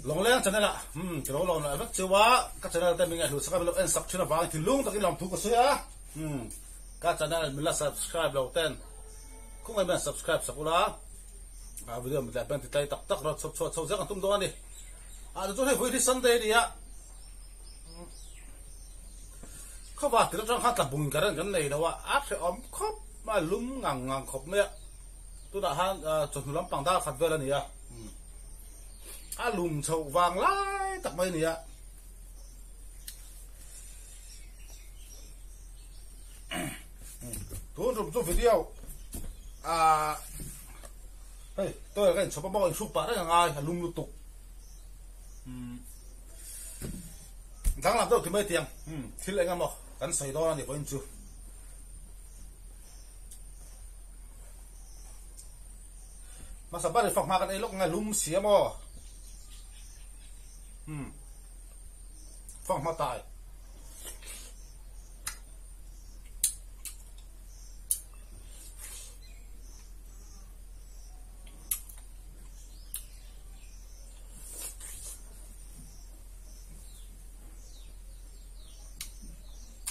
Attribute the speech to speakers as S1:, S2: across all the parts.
S1: Lawngleng channel ah umm ka lo lawm leh vek cheu a, ka channel te min ngaihhlut sak a min lo en sak thin avangin thinlung takin lawmthu ka sawi a, umm ka channel min la subscribe lo ten khawngaih hian subscribe sak ula, a video min tlai peng ti tlai tak tak rawh chhawp chhuah chho zel kan tum dawn a ni. Ah tichuan hei vawi hi Sunday a ni a, khawva tir atang khan tlabung current kan nei lo a, a hrehawm khawp mai a lum ngang ngang khawp mai a, tunah khan chawhnu lampang dar khat vel a ni a. A lum chhoh vang lai tak mai a ni a. Tun tum chu video ah hei toy ka inchhawp a bawk a inhruk pah reng a ngai a lum lutuk. Danglam deuh ti mai tiang thil eng emaw kan sawi dawn a ni pawhin chu. Hmasa ber i fak hma kan ei lawk nge lum si a maw? Umm fak hma tai.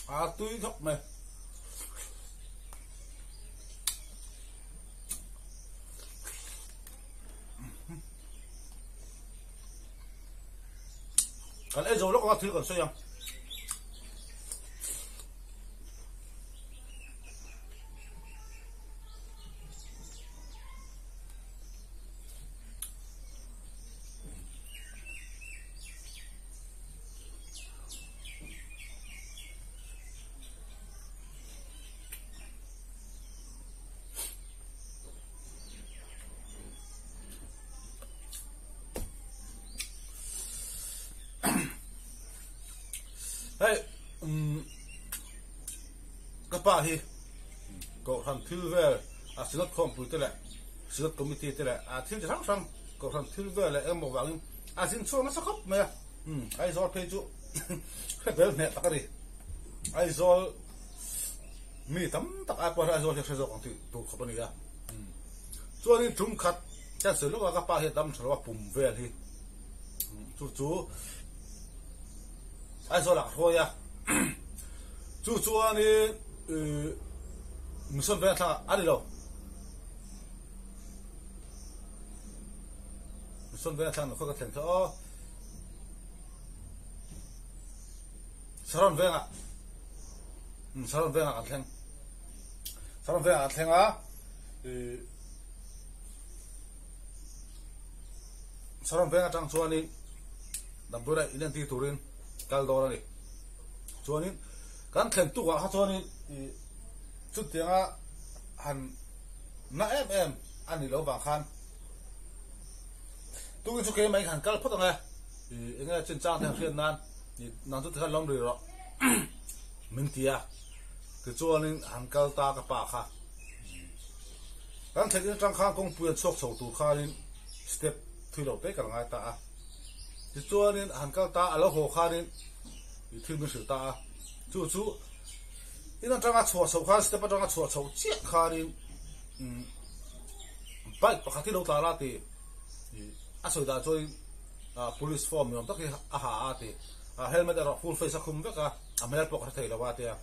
S1: A tui khawp mai. Kan ei zo lawk anga thil kan sawi ang. Hei umm ka pa hi Kohhran thil vel a Synod khawmpui te leh Synod committee te leh a thil chi hrang hrang Kohhran thil vel leh engemaw vangin a zin chhuak nasa khawp mai a umm Aizawl phei chu hre vel hneh tak a ni Aizawl Mi tam tak ai pawh hian Aizawl hi a hre zawk ang tih tur khawp a ni a. Chuanin tum khat hian sawi lawk a ka pa hi a dam tha lo a pum vel hi chu chu Aizawl ah ka hruai a. Chu chuanin mission veng thlangah a ni lo. Mission veng thlang khaw ka thlen kha aw. Saron vengah Saron vengah kan thleng Saron vengah kan thleng a Saron veng atang chuanin damdawi leh inentir turin kal dawn a ni chuanin kan thlen tukah kha chuanin chutianga han na em em a nih loh vang khan tukin chu keimah in han kal phawt ang e enge chinchang te han hriat nan Nang chu tikhan lawm rih rawh min ti a, tichuanin han kal ta ka pa kha. Kan thlen in atang khan kawngpui an chhuak chho tur khanin step thui lo te kal ngai ta a. Tichuanin han kal ta a lo haw khanin thil min hrilh ta a. Chu chu in atanga chhuah chhoh khan step atanga chhuah chhoh chiah khanin bike pakhat hi lo tla la ti a sawi dan chuanin Police form ni awm tak hi a ha a ti. Helmet erawh full face a khum vek a, a hmel pawh ka hre thei lo a tia.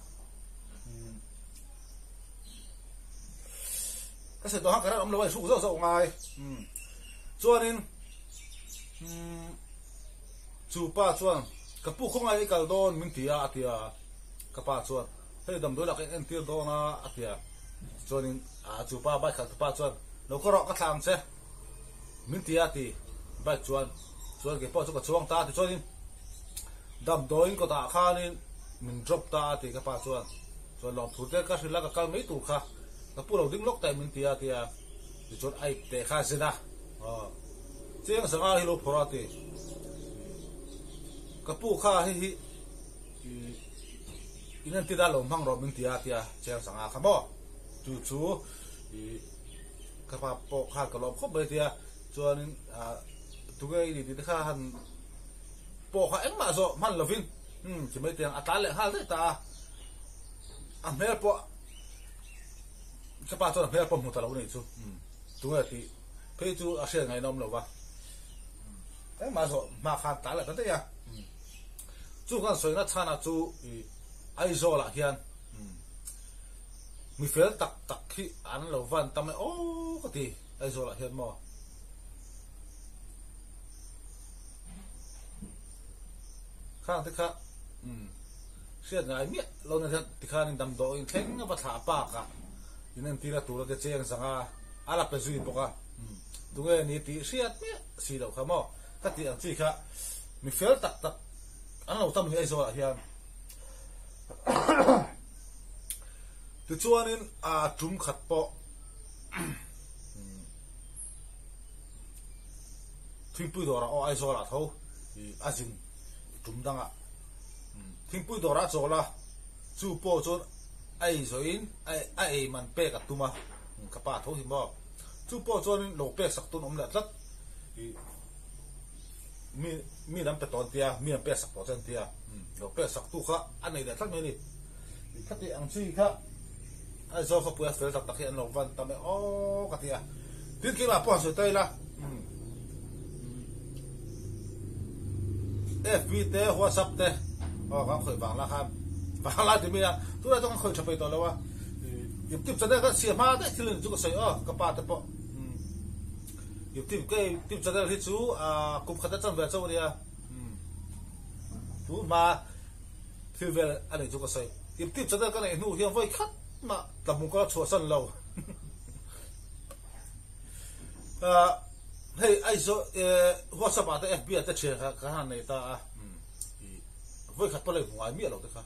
S1: Ka sawi tawh khan ka ran awm lo a, inhruk zauh zauh ngai. Chuanin chu pa chuan ka pu khawngaih i kal dawn min ti a a ti a. Ka pa chuan hei damdawi lah ka entir dawn a a ti a. Chuanin chu pa bike khalh tu pa chuan lo ka rawh ka thla ang che. Min ti a ti bike chuan chuan kei pawh chu ka chuang ta a ti chuanin damdawiin kawtah khanin min drop ta a ti ka pa chuan chuan lawmthu te ka hrilh a ka kal mai tur kha ka pu lo ding lawk ta min ti a ti a tichuan a ip teh kha a zin a aw chiang sanga hi lo phawrh a ti ka pu kha hei hi in en tir a lo hmang rawh min ti a ti a chiang sanga kha maw chu chu ih Ka pa pawh khan ka lawm khawp mai tia chuanin tunge i ni tih te kha han pawh kha engmah zawh hman lovin umm ti mai tiang a tlan leh nghal daih ta a, a hmel pawh ka pa chuan a hmel pawh hmu ta lo a nih chu umm tunge tih phei chu a hriat ngaihna awm lo va. Engmah zawh hma khan tlan leh ta daih a. Chu kan sawina chhana chu i Aizawl ah hian mi fel tak tak hi an lo van tam e aw ka ti Aizawl ah hian maw. Khang te kha hriat ngai miah lo na hian tikhanin damdawiin thleng a va thlah pak a in entir a tur a te cheng zang a a la pe zui bawk a tunge ni tih hriat miah si loh kha maw ka tih ang chi kha mi fel tak tak an lo tam hi Aizawl ah hian tichuanin a tum khat pawh Thingpui dawrah aw Aizawlah tho i a zin tum dangah thingpui dawrah a chawl a, chu pawh chuan a ei zawhin a ei man pek a tum a, ka pa tho hi maw, chu pawh chuanin lo pek sak tun awm leh tlat i mi mi an pe tawh an tia, mi an pek sak tawh che an tia, lo pek sak tu kha a nei leh tlat mai a ni, i khati ang chi kha Aizawl khawpui a fel tak tak hi an lo van tam e aw ka ti a, tin keimah pawh han sawi ta ila FB te WhatsApp te aw kan khawih vang la khan vang lai ti mai a, tunah chuan kan khawih tha peih tawh lo a, YouTube channel kan siam hma daih thil chu ka sawi aw ka pa te pawh YouTube ka YouTube channel hi chu kum khat a chan ve chauh a nia tun hma. Thil vel a nih chu ka sawi. Tip tip channel ka neih hnu hian vawi khat mah tlabung ka la chhuahsan lo. Hei Aizawl WhatsApp ah te FB ah te thian kha ka han nei ta a. Vawi khat pawh la inhmu ngai miah lo te kha.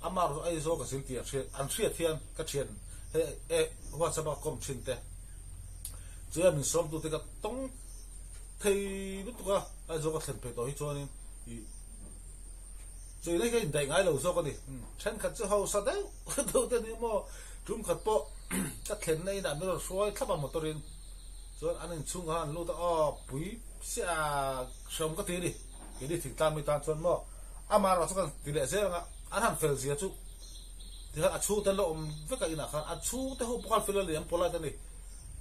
S1: Amah erawh chu Aizawl ka zin tih an hriat hian ka thian hei WhatsApp a ka kawm thin te chuia min sawmtu te ka tawng thei lutuk a Aizawl ka thlen phei tawh hi chuanin Chei na hi ka indaih ngai lo zawk a ni. Thenkhat chu hausa deuh deuh te ni maw? Tum khat pawh ka thlenna inah min rawn hruai thlap a motor in. Chuan an inchhung kha an lut a, aw pui sia hreawm ka ti a ni. Keini thingtlang mi tan chuan maw amah erawh chu kan ti leh zel ang a, an han fel zia chu tikhan a chhungte an lo awm vek a inah khan a chhungte ho pawh khan fel a ni an polite a ni.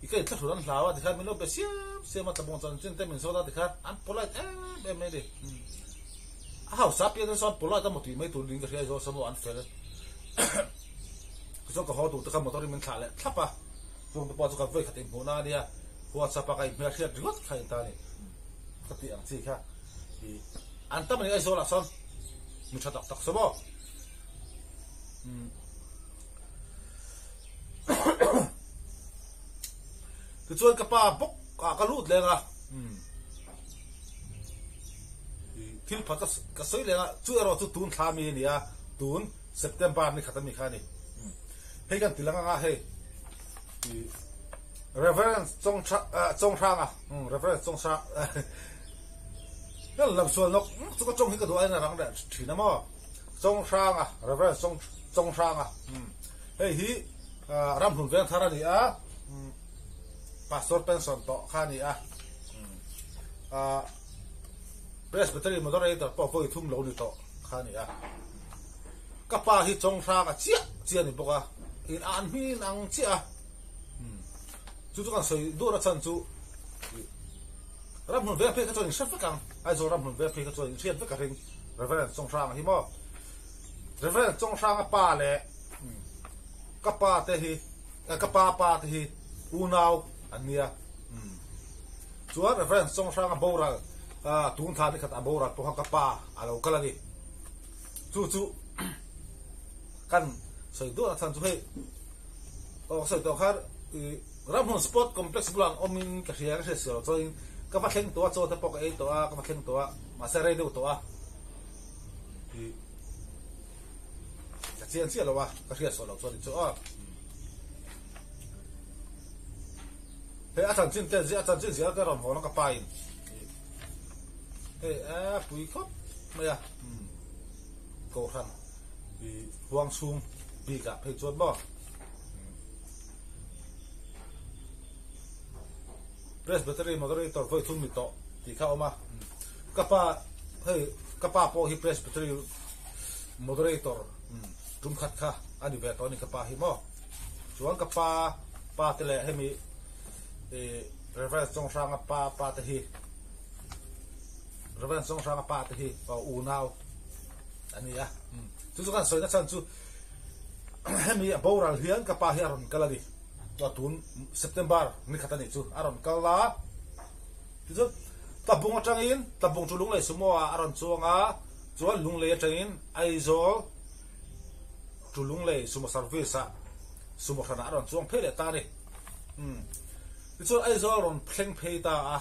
S1: I ka inthlahrun an hlau a tikhan min lo be siam siam a tlabawng chanchin te min zawt a tikhan an polite em em mai a ni. A hausa pian in sawn polite a maw tih mai tur niin ka hria Aizawl saw maw an fel. Tichuan ka haw tur te kha motor in min thlah leh thlap a, chung te pawh chu ka vawi khat inhmuhna a nia, WhatsApp a ka inhmel hriat ringawt kha in ta a ni. Ka tih ang chi kha i an tam a ni Aizawl ah sawn mi tha tak tak saw maw. Tichuan ka pa bawk ah ka lut leng a. Thil phat ka sawi leng a, chu erawh chu tun thla mi a ni a, tun September ni khat a mi kha a ni. Hei kan ti lang anga hei Reverend Chawnghranga, Reverend Chawnghrang kan lam sual nawk chu ka chawng hi ka duh aiin a rang leh thin a maw? Chawnghranga, Reverend Chawnghranga, hei hi Ramhlun Vengthar a ni a, Pastor pension tawh kha a ni a. Presbytery Moderator pawh vawi thum lo ni tawh kha a ni a. Ka pa hi Chawnghranga chiah chiah a ni bawk a, in an hming ang chiah a. Chu chu kan sawi duhna chhan chu Ramhlun veng phei kha chuan in hre vek ang, Aizawl Ramhlun veng phei kha chuan in hriat vek a ring Reverend Chawnghranga hi maw. Reverend Chawnghranga pa leh ka pa te hi ka pa pa te hi unau an nia. Chuan Reverend Chawnghranga boral tun thla ni khat a boral pawh khan ka pa a lo kal a ni. Chu chu kan sawi duhna chhan chu hei aw ka sawi tawh khan Ramhlun Sport Complex bulah an awmin ka hria ka hriat si lo chuanin ka va thleng tawh a chaw te pawh ka ei tawh a ka va thleng tawh a mahse rei deuh tawh a ka chian chiah lo a ka hriat suah lo chuan ni chu aw. Hei a chanchin te a chanchin ziah ka rawn hawn a ka pa in hei a pui khawp mai a kohhran i huang chhung bik ah phei chuan maw Presbytery moderator vawi thum ni tawh tih kha a awm a ka pa hei ka pa pawh hi Presbytery moderator tum khat kha a ni ve tawh a ni ka pa hi maw. Chuan ka pa pa te leh hemi Reverend Chawnghranga pa pa te hi Rev. Chawnghranga pa te hi unau a ni a. Chu chu kan sawina chhan chu hemi a boral hian ka pa hi a rawn kal a ni. Tun September ni khat a nih chu a rawn kal a. Tichuan Tlabung atangin Tlabung chu Lunglei Sumo ah a rawn chuang a, chuan Lunglei atangin Aizawl chu Lunglei Sumo Service ah Sumo hranah a rawn chuang phei leh ta a ni. Tichuan Aizawl rawn thleng phei ta a.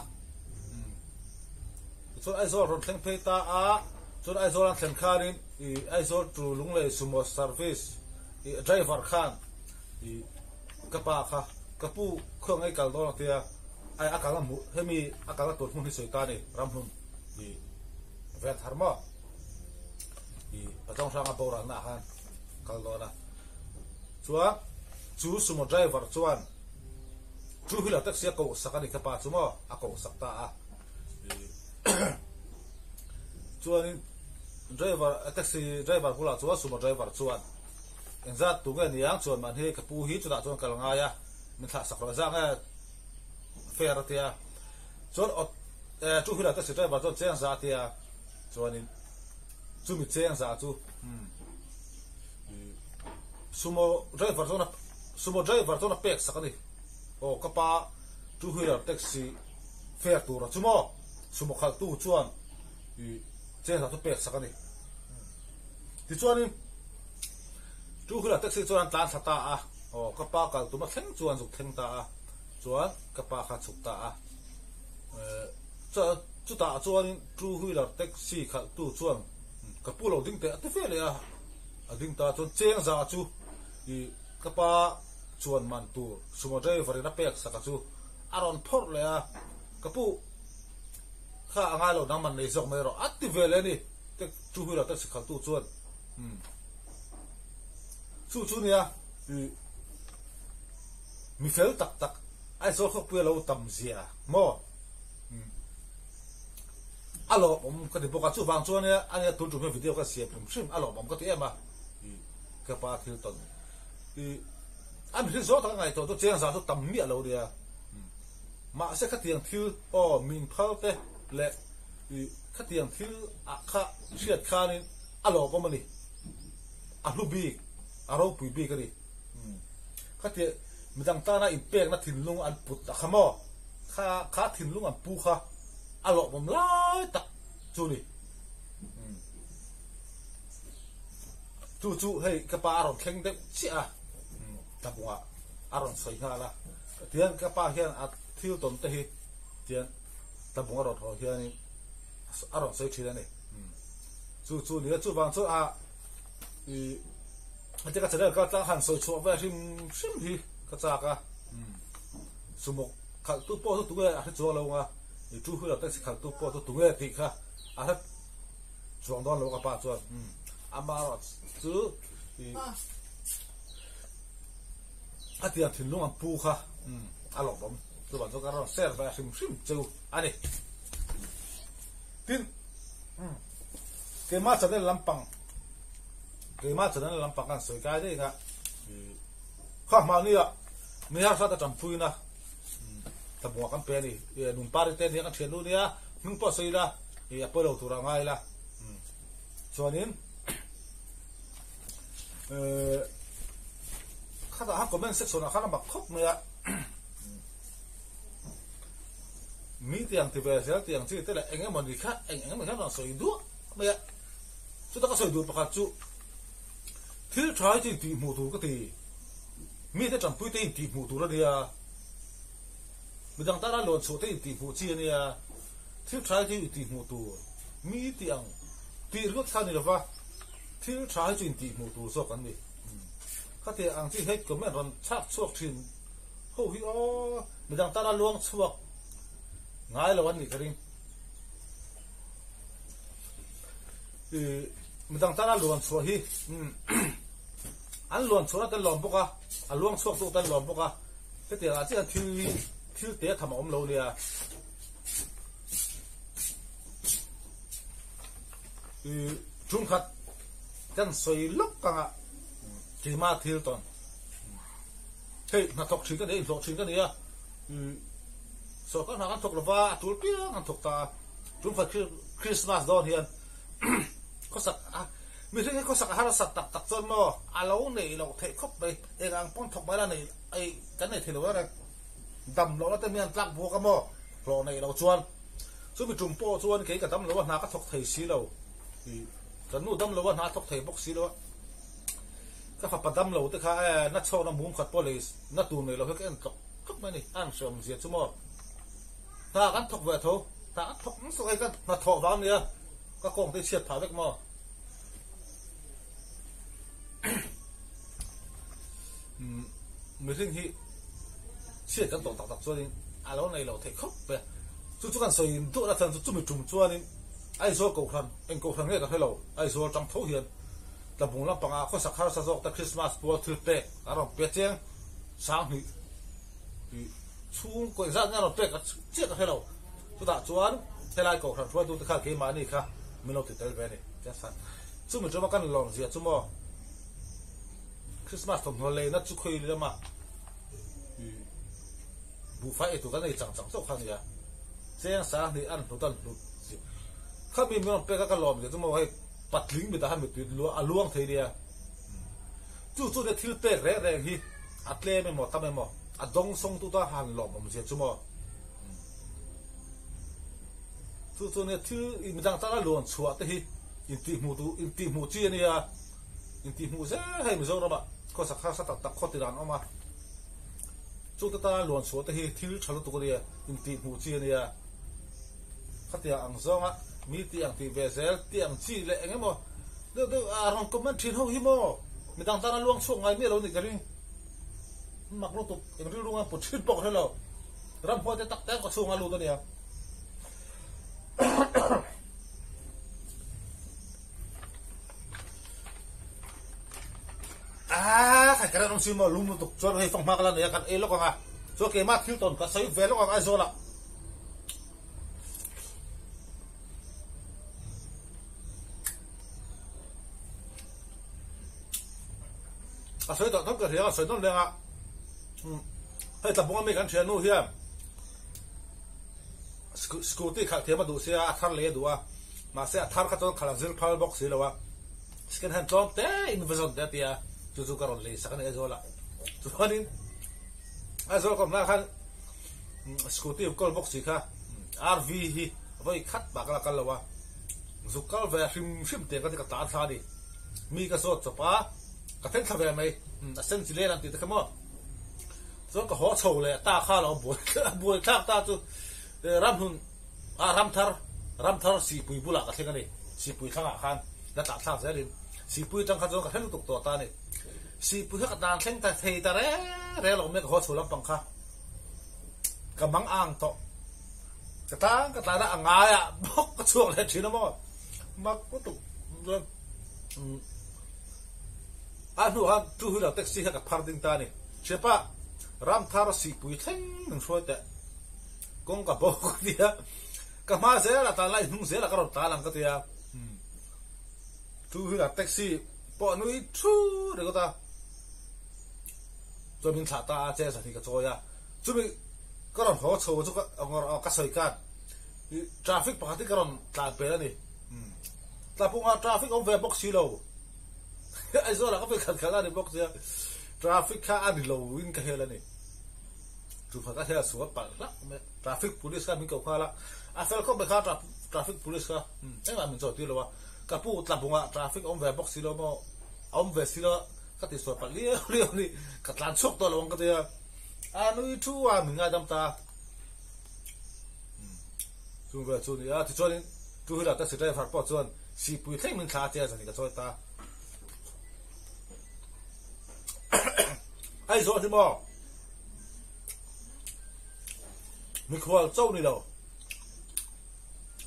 S1: Tichuan Aizawl rawn thleng phei ta a, chuan Aizawl an thlen khanin Aizawl to Lunglei Sumo Service driver khan ka pa kha ka pu khaw ngei kal dawn a tia ai a kal a hmuh hemi a kal a tur hmun hi sawi ta a ni ramhlun i vel thar maw i Pachawng hranga boralna ah khan kal dawn a chuan chu sumo driver chuan two wheeler taxi a koh sak a ni ka pa chu maw a koh sak ta a chuanin driver taxi driver bulah chuan sumo driver chuan Engzat tu nge niang chuan mahni ka pu hi chutah chuan kal ngai a, min thlah sak rawh zang e fair a tia. Chuan aw two wheeler taxi driver chuan cheng za a tia, chuanin chumi cheng za chu sumo driver chuan sumo driver chuan a pek sak a ni. Aw ka pa two wheeler taxi fair tura chu maw sumo khalhtu chuan cheng za chu pek sak a ni. Tichuanin two wheeler taxi chuan an tlan thla ta a, aw ka pa kal tum a thleng chuan zuk thleng ta a, chuan ka pa kha chhuk ta a. Chutah chuanin two wheeler taxi khalhtu chuan ka pu lo ding teh a ti fe leh a, a ding ta chuan cheng za chu ih ka pa chuan man tur sumo driver in a pek sak a chu a rawn phawrh leh a, ka pu kha a ngai lo nang man nei zawk mai rawh a ti ve leh a ni. Te two wheeler taxi khaltu chuan umm chu chu nia ih mi fel tak tak Aizawl khawpui a lo tam zia maw umm a lawmawm ka ti bawk a chuvang chuan nia ania tun tum hian video ka siam hrim hrim a lawmawm ka ti em a ih ka pa thil tawn ih a mihring zawng tak a ngaihtuah chu cheng zah chu tam miah lo nia umm mahse khatiang thil aw min phal te leh I khatiang thil ah kha hriat khanin a lawmawm a ni, a hlu bik, a ropui bik a ni. Khatiang midang tana inpekna thinlung an put a kha maw? Kha kha thinlung an pu kha a lawmawm lai tak chu ni. Chu chu hei ka pa a rawn thleng deuh chiah a, tlabungah a rawn sawi nghal a. Tihian ka pa hian a thil tawn te hi tian Tlabung a rawn haw hianin a rawn sawi thin a ni. Chu chu nia chuvang chu a i heti ka channel ka tlang han sawi chhuah ve hrim hrim hi ka chak a. Sumuk khalhtu pawh chu tunge a hre chuang lo nga, i two wheeler taxi khalhtu pawh chu tunge tih kha a hre chuang dawn lo ka pa chuan. Amaherawh chu i hetiang thinlung an pu kha a lawmawm. Chuvang chu ka rawn share ve hrim hrim cheu a ni. Tin, keimah channel lampang, keimah channel lampang kan sawi kai daih nga, kha hmahnia mi harsat a tanpuina tlabunga kan pe a ni. Nunpari te nia kan thian nu nia, hming pawh sawi ila, a pawi lo tur a ngai ila. Chuanin, khatah khan comment section ah khan a mak khawp mai a. Mi tiang ti ve zel tiang chi te leh eng emaw ni kha eng eng emaw hian rawn sawi duah mai a. Chuta ka sawi duh pakhat chu thil tha hi chu intih hmuh tur ka ti. Mite tanpui te intih hmuh tur a nia. Midang tana luan chhuah te intih hmuh chi a nia. Thil tha hi chu intih hmuh tur. Mi tiang tih ringawt kha a ni lova, thil tha hi chu intih hmuh tur zawk an ni. Khatiang ang chi hate comment rawn chhak chhuak thin ho hi aw midang tana luang chhuak ngai lo an nih ka ring. I midang tana luan chhuah hi an luan chhuahna te an lawm bawk a, a luang chhuak tu te an lawm bawk a, hetiang ah chian thil hi thil te tham a awm lo nia. I chungkhat kan sawi lawk anga keimah thil tawn hei hnathawk thin ka ni a inhlawh thin ka ni a sawrkar hna kan thawk lova a tul piang an thawk ta a. Tumkhat Christmas dawn hian khawsak a mihring hi khawsak a harsat tak tak chuan maw a lo neih loh theih khawp mai eng ang pawn thawk mai la nei ei kan nei thei lo reng reng dam lohna te mian tlak buak a maw hlawh neih loh chuan chumi tum pawh chuan kei ka dam lo a hna ka thawk thei si lo ih kan nu dam lo a hna a thawk thei bawk si lo a ka fapa dam lo te kha e na chhawkna mum khat pawh lei na tur nei lo hi ka en tlawk tlawk mai a ni a an hreawm zia chu maw. Hna kan thawk ve tho, hna kan thawk nasa hei kan hna thawh vang nia ka kawng te chhiat phah vek maw. Mihring hi chhiat kan tawh tak tak chuanin a lo nei lo theih khawp ve. Chu chu kan sawi duh na chhan chu chumi tum chuanin Aizawl Kohhran, eng Kohhran nge ka hre lo, Aizawl tang tho hian Tlabung lampangah khawsak harsa zawk te Christmas pual thil pek a rawn pe chiang 2000. Tih chhungkaw engzat nge a rawn pek a chiah ka hre lo. Chutah chuan helai kohhran hruaitute kha keimahni kha min lo ti tel ve a ni. Chumi tuma kan lawm zia chu maw Christmas thawmhnaw leina chu khawi lama buhfai eitur kan ei chang chang chauh kha a nia. Cheng 2000 an hlut an hlut zia. Khami min rawn pek a ka lawm zia chu maw hei patling mitah khan mittui a luang thei nia. Chu chu nia thil pek reng reng hi a tlem emaw tam emaw a dawng sawng tu ta han lawm awm zia chu maw. Chu chu nia thil midang tana luan chhuah te hi intihhmuh duh intihhmuh chi a nia intihhmuh zel hei Mizoram ah khawsak harsa tak tak khaw ti dan a awm a chu te tana luan chhuah te hi thil tha lutuk a nia intihhmuh chi a nia khatia ang zawnga mi tih ang tih ve zel tih ang chi leh eng emaw deuh deuh a rawn comment thin ho hi maw midang tana luang chhuak ngai miah lo nih ka ring mak lutuk eng rilru ngan put thin pawh ka hre lo ramhuai te tak te ka chhunga lut a nia. Ah, khai karen awm si maw lum lutuk chuan hei fanghma ka la nei a kan ei lawk ang a chuan keimah thil tawn ka sawi ve lawk ang Aizawl ah. A sawi tawh tawp ka hria a sawi nawn leng a hei tlabung ami kan thiannu hian Scooty khalh thiam a duh sia a thar lei a duh a mahse a thar kha chuan khalh a zir phal bawk si lo a second hand tlawm te in va zawn te a ti a chu chu ka rawn lei sak a ni Aizawl ah chuanin Aizawl ka awm lai khan scooty kawl bawk si kha RV hi vawi khat mah ka la kal lo a zuk kal ve hrim hrim tiang ka ti ka tlan thla a ni mi ka zawt chawp a ka thleng thla ve mai a sen chi len an tih te kha maw. Chuan ka haw chho leh ta kha lo buai thlak ta chu ramhlun ah ramthar ramthar sihpui bulah ka thleng a ni. Sihpui thlangah khan la tah thlak zelin sihpui atang kha chuan ka thleng lutuk tawh ta a ni. Sihpui kha ka tan thleng ta thei ta reng reng lo mai ka haw chho lampang kha ka mang ang tawh. Ka tlang ka tlan a a ngaiah bawk ka chhuak leh thin a maw mak lutuk chuan A hnuah khan two wheeler taxi kha ka phar ding ta a ni. Hriapa, Ramthar Sihpui thleng min hruai teh. Kawng ka bo ka ti a, ka hma zelah tlan lai hnung zelah ka rawn tlan ang ka ti a. Two wheeler taxi pawh nui thu ringawt a, chuan min thlah ta a, chair zahnih ka chawi a. Chumi ka rawn haw chho chu ka sawi khan traffic pakhat hi ka rawn tlan pel a ni. Tlapunga traffic awm ve bawk si lo. Aizawl ah ka pe khat khat a ni bawk sia traffic kha a ni lo in ka hel a ni chu kha ka hel sual palh hlak mai traffic police kha min ko nghal a a fel khawp mai kha traffic police kha engmah min chawi tir lo a ka pu tlabung ah traffic awm ve bawk si lo maw a awm ve si lo ka ti sual palh liau liau a ni ka tlan chhuak tawh lo ang ka ti a a nui thu a min ngaidam ta chung vel chu a ni a tichuanin two wheeler taxi driver pawh chuan Sihpui thleng min thla a tia zan hi ka chawi ta. Aizawl hi maw mikhual cho ni lo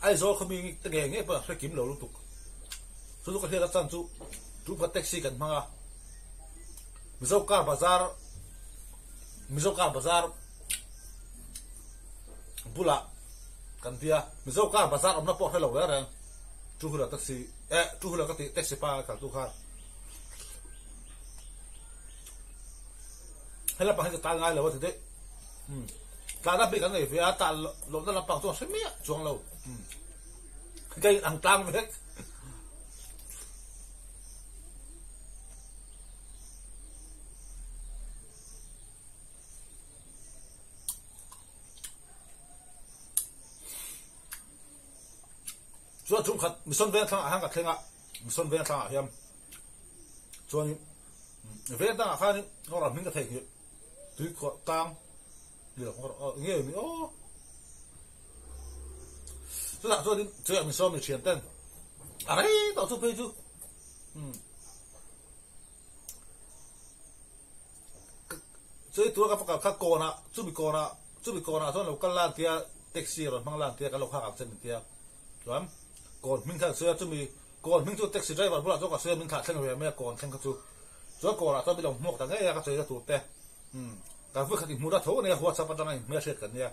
S1: Aizawl khaw mi te nge nge pawh hre kim lo lutuk. Chu chu ka hriat a chan chu tu kha taxi kan hmang a Mizo car bazar Mizo car bazar bulah kan tia Mizo car bazar awmna pawh hre lo reng reng. Two wheeler taxi eh two wheeler ka tih taxi pa kal tu khan hela pang hi ka tal ngai lo a ti daih um tlan a bik an nei ve a tal lohna lampang chuan hre miah chuang lo um. Ka in ang tlang vek. Chuan chungkhat Mission Vengthlang ah hian ka thleng a, Mission Vengthlang ah hian chuanin veng dangah khanin rawh hming ka theihnghilh tuikhuah tlang ni lo rawh nge ni aw chutah chuanin chuia min sawm ni thian ten a rei tawh chu phei chu Chui tura ka pakal kha kawnah chumi kawnah chumi kawnah chuan lo kal lan tia taxi rawn hmang lan tia kan lo nghak ang che min tia chuan kawn hming kha an sawi a chumi kawn hming chu taxi driver bulah chuan ka sawi a min thlah thleng ve mai a kawn thleng kha chu chuan kawnah chuan min lo hmuak ta ngei a ka chawina tur te umm kan vui khat inhmuh na tho ania whatsapp atanga inhmel hriat kan nia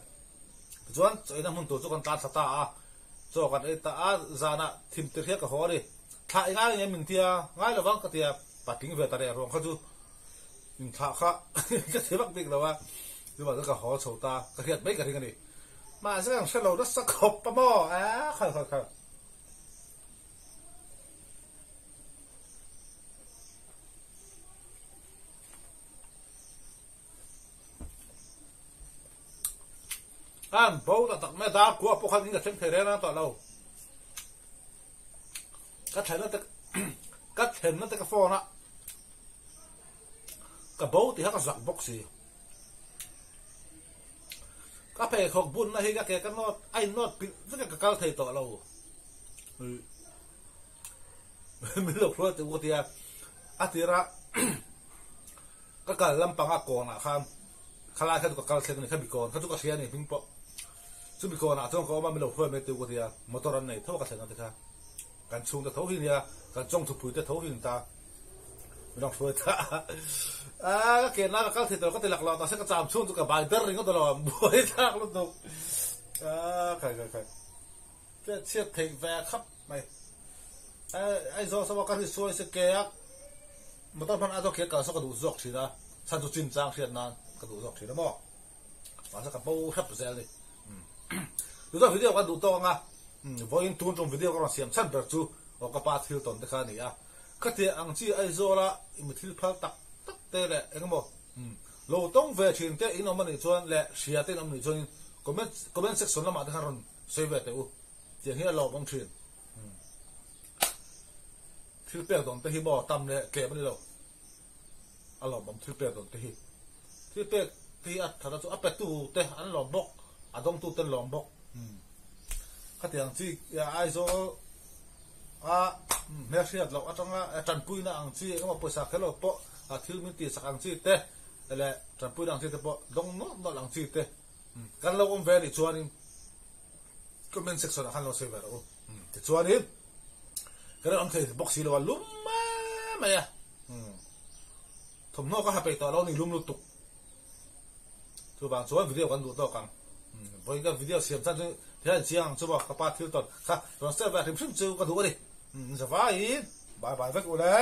S1: tichuan chawina hmun tur chu kan tlan thla ta a chaw kan ei ta a zanah thim tir hian ka haw a ni thlah i ngai ngei min tia ngai lovang ka tia patling ve ta reh ruang kha chu Inthlah kha ka ti vak bik lo a, chuvang chuan ka haw chho ta, ka hriat mai ka ring a ni. Mahse kan hre lo nasa khawp a maw? Aaa khal khal khal. An bo tak tak mai a, dar kua pawh khan in ka thleng thei reng reng tawh lo. Ka thlenna te ka thlenna te ka phone a. Ka bo tih kha ka zak bawk si. Ka pheikhawk bunna hi ka ke ka nawt a in nawt pilh vek a ka kal thei tawh lo. Min lo hruai teh u ka ti a. A tira ka kal lampanga kawnah khan khalai kha chu ka kal thleng a ni. Khami kawn kha chu ka hria a ni hming pawh. Chumi kawnah chuan ka awm a min lo hruai mai teh u ka ti a. Motor an nei tho a ka thlen a ti kha. Kan chhungte tho hi nia, kan chawngthupui te tho hi ni ta. Min rawn hruai ta a, ka ke na ka kal thei tawh ka ti lak lo mahse ka cham chhung chu ka bai ber ringawt alawm an buai thlak lutuk. A khai khai khai. Chhiat chhiat theih ve khap mai. Aizawl saw ka ri suai se ke a motor hman Aizawl ke kal saw ka duh zawk thin a, chhan chu chinchang hriat nan ka duh zawk thin a maw. Mahse ka bo hrep zel ni. Tunah video kan duh tawk anga vawiin tun tum video ka rawn siam chhan ber chu aw ka pa thil tawn te kha a ni a. Khatia ang chi Aizawla mi thil phal tak tak te leh engemaw lo tawng ve thin te in awm anih chuan leh hria te in awm anih chuanin comment comment section lamah te khan rawn sawi ve teh u. Tiang hi a lawmawm thin. Thil pek dawn te hi maw tam leh tlem a ni lo. A lawmawm thil pek dawn te hi. Thil pek te hi a that a chu a petu te an lawm bawk, a dawngtu te an lawm bawk. Khatiang chi Aizawl a hmelhriat loh atanga tanpuina ang chi engemaw pawisa kher lo pawh thil min tihsak ang chi te leh tanpuina ang chi te pawh dawng nawlh nawlh ang chi te kan lo awm ve anih chuanin comment section ah khan lo sawi ve rawh u. Tichuanin Ka rilru awm thei bawk si lo a, lum mai mai a. Thawmhnaw ka ha peih tawh lo ni lum lutuk. Chuvang chuan video kan duh tawk ang. Vawiin ka video siam chan chu thian in chiang ang chu maw ka pa thil tawn kha rawn share ve hrim hrim chu ka duh a ni. Zavaiin bye bye vek u le.